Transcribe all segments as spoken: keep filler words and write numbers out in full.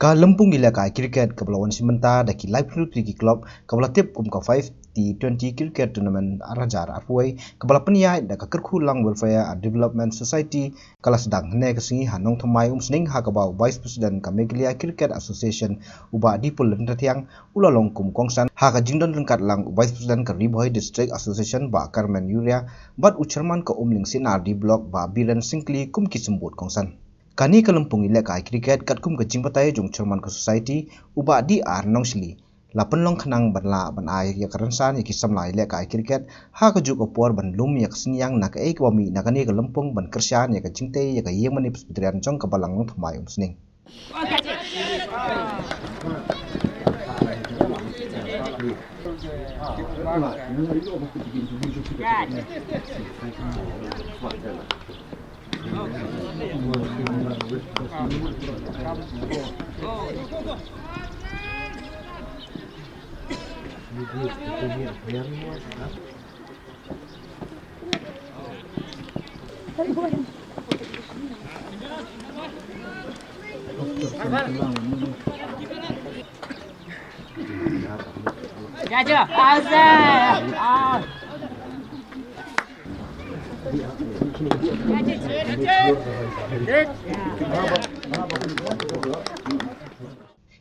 Ka lympung ïalehkai cricket kaba la wan shim bynta da ki laiphew tylli ki club, kaba la tip kum ka five T twenty cricket tournament ar hajar arphew wei, kaba la pynïaid da ka Kyrkhu Lang Welfare and Development Society, ka la sdang hynne ka sngi ha Nongthymmai Umsning, ha kaba u Vice President ka Meghalaya Cricket Association, u Bah Dipul Ryntathiang, u la long kum u kongsan ha ka jingdon ryngkat lang u Vice President ka Ri Bhoi District Association, Bah Karmen Uriah, bad u Chairman ka Umling C and R D Block, Bah Biren Syngkli, kum ki symbud kongsan. Kane ka lympung ïalehkai cricket katkum ka jingbatai jong u Chairman ka Society, u Bah D R Nongshli, la pynlong khnang ban lah ban ai ïa ka rynsan ïa ki samla ïalehkai cricket, ha kajuh ka por ban lum ïa ka synñiang na kaei kaba mih na kane ka lympung ban kyrshan ïa ka jingtei ïa ka Ïingmane Presbyterian jong ka Balang Nongthymmai Umsning.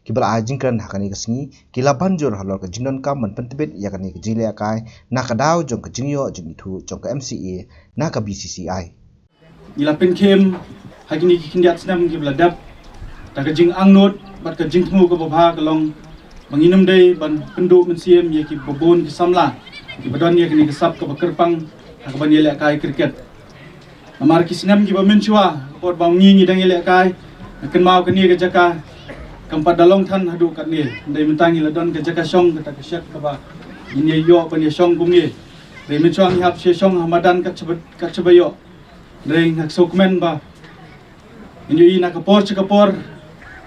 Kiba la ai jingkren ha kane ka sngi ki la ban jur halor ka jingdonkam ban pyntbit ïa kane ka jingïalehkai na ka daw jong ka jingïoh jingithuh jong ka M C A na ka B C C I. Ngi la pynkhim ha kine ki khyndiat snem kiba la dep da ka jingangnud bad ka jingthmu kaba bha ka long ba ngin ym dei ban pynduh mynsiem ïa kiba bun ki samla kiba don ïa kane ka sap kaba kyrpang ha kaban ïalehkai cricket. Namar ki snem kiba mynshuwa, ka por ba ngi ngi dang ïalehkai, nga kynmaw kane ka jaka kam pat da long than haduh katne. Hynrei mynta ngi la don ka jaka shong, kata ka shed kaba ngin ïa ïoh ban ïa shong kumne. Hynrei mynshuwa ngi hap sha shong ha madan kat shaba, kat shaba ïoh. Hynrei nga sngewkmen ba ngin ïohi na ka por sha ka por,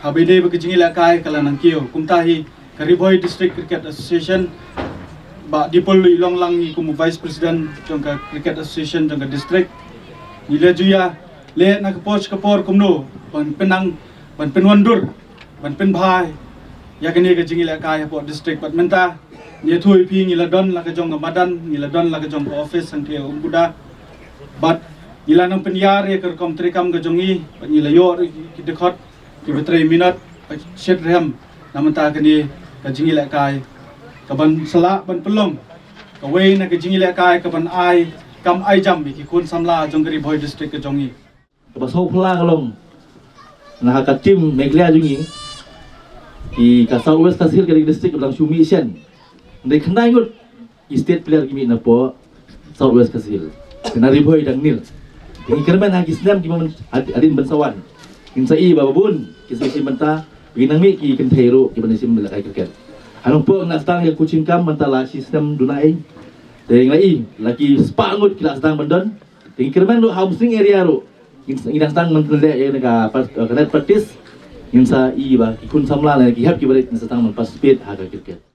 haba ïadei bad ka jingïalehkai ka la nang kiew. Kumta hi ka Ri Bhoi District Cricket Association, Bah Dipul Longlang hi kum u Vice President jong ka Cricket Association jong ka district. Ngi la ju ïaleh na ka por sha ka por kumno ban pynang, ban pynwandur, ban pynbha ïa kane ka jingïalehkai hapoh district. Bad mynta ngi ïathuh ïa phi, ngi la don la ka jong ka madan, ngi la don la ka jong ka office hangtei Umkuda. Bad ngi la nang pynïar ïa ka rukom treikam ka jong ngi, bad ngi la ïoh ruh ki dkhot kiba trei minot, ba shit rhem na mynta kane ka jingïalehkai, kaban sa lah ban pynlong kawei na ka jingïalehkai kaban ai kam ai jam ïa ki khun samla jong ka Ri Bhoi District ka jong ngi. Kaba sngewphylla ka long, na ka team Meghalaya jong ngi, ki ka South West Khasi Hills ka dei ka district kaba dang shu mih shen. Hynrei khyndai ngut ki state player ki mih na poh South West Khasi Hills. Ka Ri Bhoi dang nil. Te ngi kyrmen ha ki snem kiba hadien ban sa wan, ngin sa ïohi ba bun ki sa ïohi mynta ba ki nang mih ki kynthei ruh kiban ïashim ïalehkai cricket. Ha Nongpoh ngi la sdang ïa ka coaching camp mynta la shi snem duna ei. Te ngi la ïohi la ki spah ngut ki la sdang ban don. Te ngi kyrmen ruh ha Umsning area ruh ngin, ngin dang sdang ban pyllait ïa ka, ka net practice. Ngin sa ïohi ba ki khun samla lane ki hep kiba rit ngin sa sdang ban participate ha ka cricket.